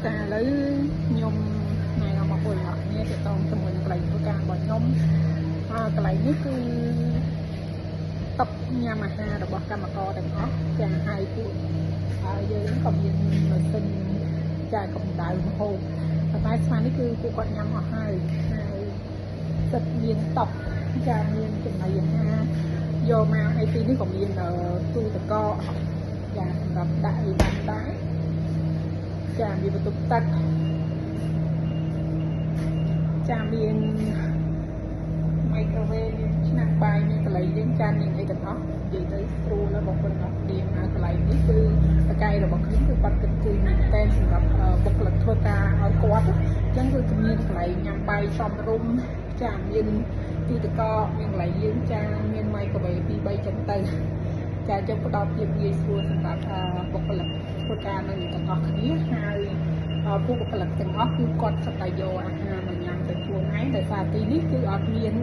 ចាឥឡូវខ្ញុំណែនាំមកពលរដ្ឋគ្នាទាក់ទងជាមួយនឹងកន្លែងធ្វើការរបស់ខ្ញុំកន្លែងនេះគឺតុញ៉ាំអាហាររបស់កម្មករទាំងអស់ចាហើយពួកហើយយើងក៏មានម៉ាស៊ីនចាកម្ដៅម្ហូបប៉ុន្តែស្មាននេះគឺពួកគាត់ញ៉ាំអស់ហើយហើយសិតមានតុចាមានចំណីអាហារយកមកហើយទីនេះក៏មានទូទឹកកកចាសម្រាប់ដាក់អីបានដែរ ចាមានបន្ទប់ទឹកចាមាន microwave មានឆ្នាំងបាយមានកន្លែងលាងចានមានអីទាំងអស់និយាយទៅស្រួលណាស់បងប្អូនអរគ្នាមកកន្លែងនេះគឺតកែរបស់ខ្ញុំគឺគាត់គិតគូរមែនតែនសម្រាប់បុគ្គលិកធ្វើការឲ្យគាត់អញ្ចឹងគឺមានកន្លែងញ៉ាំបាយសមរម្យចាមានទូទឹកកកមានកន្លែងលាងចានមាន microwave 2 3ចឹងទៅចាអញ្ចឹងផ្ដល់ភាពងាយស្រួលសម្រាប់បុគ្គលិកធ្វើការនៅទាំងអស់គ្នាហើយពួកបុគ្គលិកទាំងអស់គឺគាត់សុទ្ធតែយកអាហារមកញ៉ាំទៅខ្លួនឯងដោយសារទីនេះគឺអត់មាន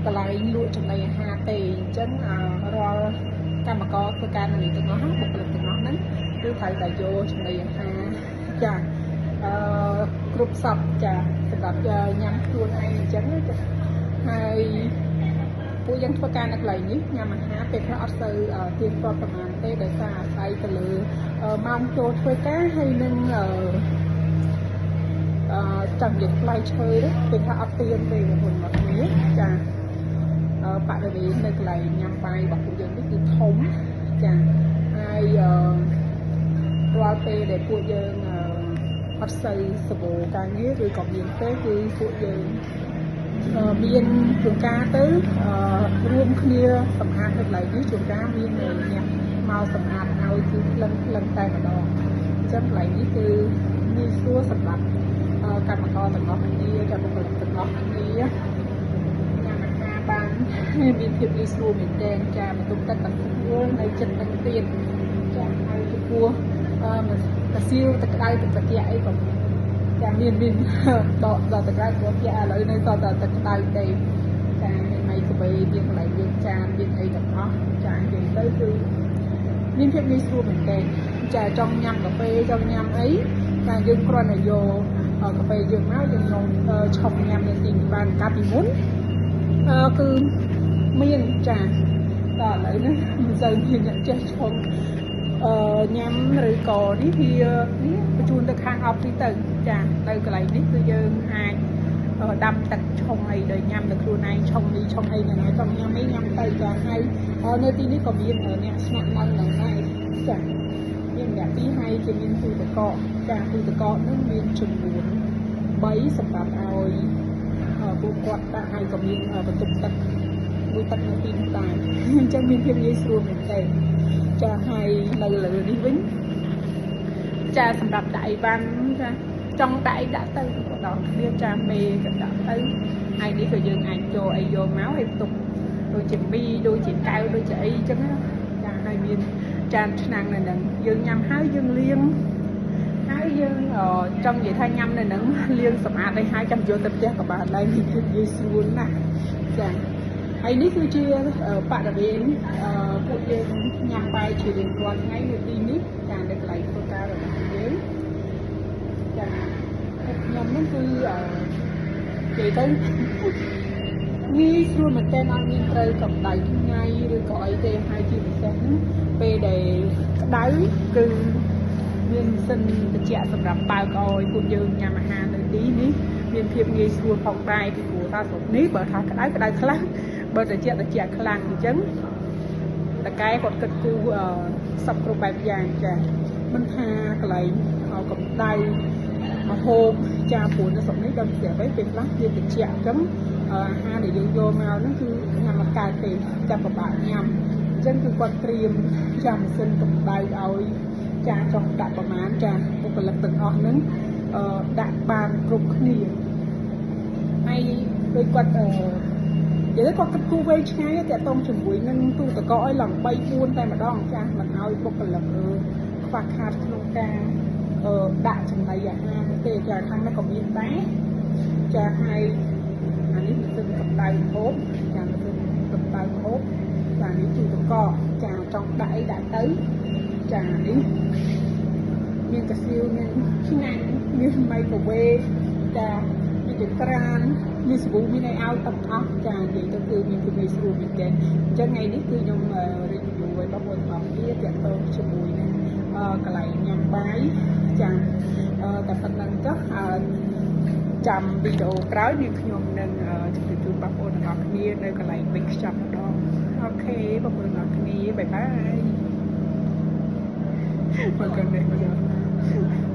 កន្លែងលក់ចំណីអាហារទេអញ្ចឹងរាល់កម្មករធ្វើការនៅនេះទាំងអស់បុគ្គលិកទាំងអស់ហ្នឹងគឺត្រូវតែយកចំណីអាហារចាអឺគ្រប់សពចាសម្រាប់ញ៉ាំខ្លួនឯងអញ្ចឹងចាហើយពួកយើងធ្វើការនៅកន្លែងនេះញ៉ាំអាហារពេលខ្លះអត់សូវទៀងទាត់ប្រហែលទេដោយសារអាស្រ័យទៅលើម៉ោងចូលធ្វើការហើយនឹងអឺអឺចាំនិយាយផ្លែឈើទៅពេលខ្លះអត់ទៀងទេបងប្អូនមកគ្នាចាបរិវេណនៅកន្លែងញ៉ាំបាយរបស់ពួកយើងនេះគឺធំចាហើយអឺរាល់ពេលដែលពួកយើងអត់សូវសបោការងារឬក៏មានពេលគឺពួកយើងមានជួនកាលទៅរួមគ្នាសម្អាតនៅកន្លែងនេះជួនកាលមានអ្នកមកសម្អាតឲ្យគឺក្លិនក្លិនតែម្ដងអញ្ចឹងកន្លែងនេះគឺងាយស្រួលសម្រាប់កម្មករទាំងអស់គ្នាចាបុគ្គលិកទាំងអស់គ្នាញ៉ាំអាហារបានមានភាពងាយស្រួលមែនទែនចាបន្ទប់ទឹកកន្ទួលនៅចិត្តនឹងទៀតចាហើយចំពោះអឺម៉ាស៊ីនទឹកក្តៅទឹកត្រជាក់អីក៏មានចាមានមានដកដល់ទឹកក្តៅព្រោះជាឥឡូវនៅតតែទឹកក្តៅទេចាមានមីក្រូវេមានកន្លែងលាងចានមានអីទាំងអស់ចានិយាយទៅគឺមានភាពងាយស្រួលមែនទែនចាចង់ញ៉ាំកាហ្វេចង់ញ៉ាំអីចាយើងគ្រាន់តែយកកាហ្វេយើងមកយើងនំឆុងញ៉ាំនៅទីនេះបានកាលពីមុនអឺគឺមានចាដល់ឥឡូវនេះមិនសូវមានអ្នកចេះឆុងអឺញ៉ាំឬក៏នេះវានេះបញ្ជូនទៅខាង office ទៅចានៅកន្លែងនេះគឺយើងអាចដាំទឹកឆុងអីដោយញ៉ាំទៅខ្លួនឯងឆុងនេះឆុងអីណាចង់ញ៉ាំអីញ៉ាំទៅចាហើយនៅទីនេះក៏មានអ្នកស្នាក់នៅនឹងដែរចាមានអ្នកទីហើយគេមានទូទឹកកកចាទូទឹកកកនឹងមានចំនួន3សម្រាប់ឲ្យពួកគាត់ដាក់ហើយក៏មានបន្ទប់ទឹកមួយទឹកនៅទីនេះដែរអញ្ចឹងមានភាពងាយស្រួលមែនទែនចាហើយនៅលើនេះវិញចាសម្រាប់ដាក់អីវ៉ាន់ចាចង់ដាក់អីដាក់ទៅដល់គ្នាចាមេក៏ដាក់ទៅហើយនេះក៏យើងអាចចូលអីយកមកហើយផ្ទុកដូចជាមីដូចជាកែវដូចជាអីអញ្ចឹងណាចាហើយមានចានឆ្នាំងនៅនឹងយើងញ៉ាំហើយយើងលាងហើយយើងចង់និយាយថាញ៉ាំនៅនឹងលាងសម្អាតឲ្យហើយចាំយកទៅផ្ទះក៏បានដែរមានភាពងាយស្រួលណាស់ចាហើយនេះគឺជាបរិវេណពួកយើងញ៉ាំបាយជារៀងរាល់ថ្ងៃនៅទីនេះចានៅកន្លែងធ្វើការរបស់យើងចាខ្ញុំហ្នឹងគឺនិយាយទៅងាយស្រួលមែនទែនអត់មានត្រូវកម្ដៅថ្ងៃឬក៏អីទេហើយជាពិសេសហ្នឹងពេលដែលក្តៅគឺមានម៉ាស៊ីនត្រជាក់សម្រាប់បើកឲ្យពួកយើងញ៉ាំអាហារនៅទីនេះមានភាពងាយស្រួលផងដែរពីព្រោះថាស្រុកនេះបើថាក្តៅក្តៅខ្លាំងបើត្រជាក់ត្រជាក់ខ្លាំងអញ្ចឹងតកែគាត់គិតគូរសពគ្រប់បែបយ៉ាងចាមិនថាកន្លែងកម្ដៅមហូបចាព្រោះនៅស្រុកនេះដឹងស្រាប់ហើយពេលខ្លះវាត្រជាក់អញ្ចឹងអាហារដែលយើងយកមកហ្នឹងគឺញ៉ាំអត់កើតទេចាប់ពិបាកញ៉ាំអញ្ចឹងគឺគាត់ត្រៀមចាម៉ាស៊ីនកម្ដៅឲ្យចាចង់ដាក់ប្រមាណចាបុគ្គលិកទាំងអស់ហ្នឹងដាក់បានគ្រប់គ្នាហើយដូចគាត់និយាយទៅគាត់គិតគូរវែងឆ្ងាយតាក់ទងជាមួយនឹងទូទឹកកកឲ្យឡើង3 4តែម្ដងចាមិនឲ្យបុគ្គលិកខ្វះខាតក្នុងការដាក់ចំណីអាហារទេចាខាងនោះក៏មានដែរចាហើយអានេះម៉ាស៊ីនកម្ដៅម្ហូបចាម៉ាស៊ីនកម្ដៅម្ហូបចានេះទូទឹកកកចាចង់ដាក់អីដាក់ទៅចានេះ មានកាសៀវមានឆ្នាំងមាន microwave ចាមានចក្រានមានសាប៊ូមានអីឲ្យទាំងអស់ចានិយាយទៅគឺមានភាពងាយស្រួលមែនទែនអញ្ចឹងថ្ងៃនេះគឺខ្ញុំ review ឲ្យបងប្អូនទាំងអស់គ្នាទាក់ទងជាមួយនឹងកន្លែងញ៉ាំបាយចាតែប៉ុណ្្នឹងចុះហើយចាំវីដេអូក្រោយនាងខ្ញុំនឹងជម្រាបជូនបងប្អូនទាំងអស់គ្នានៅកន្លែងវិញខ្ចប់ម្ដង OK បងប្អូនទាំងអស់គ្នា bye bye មកកាន់នេះមក។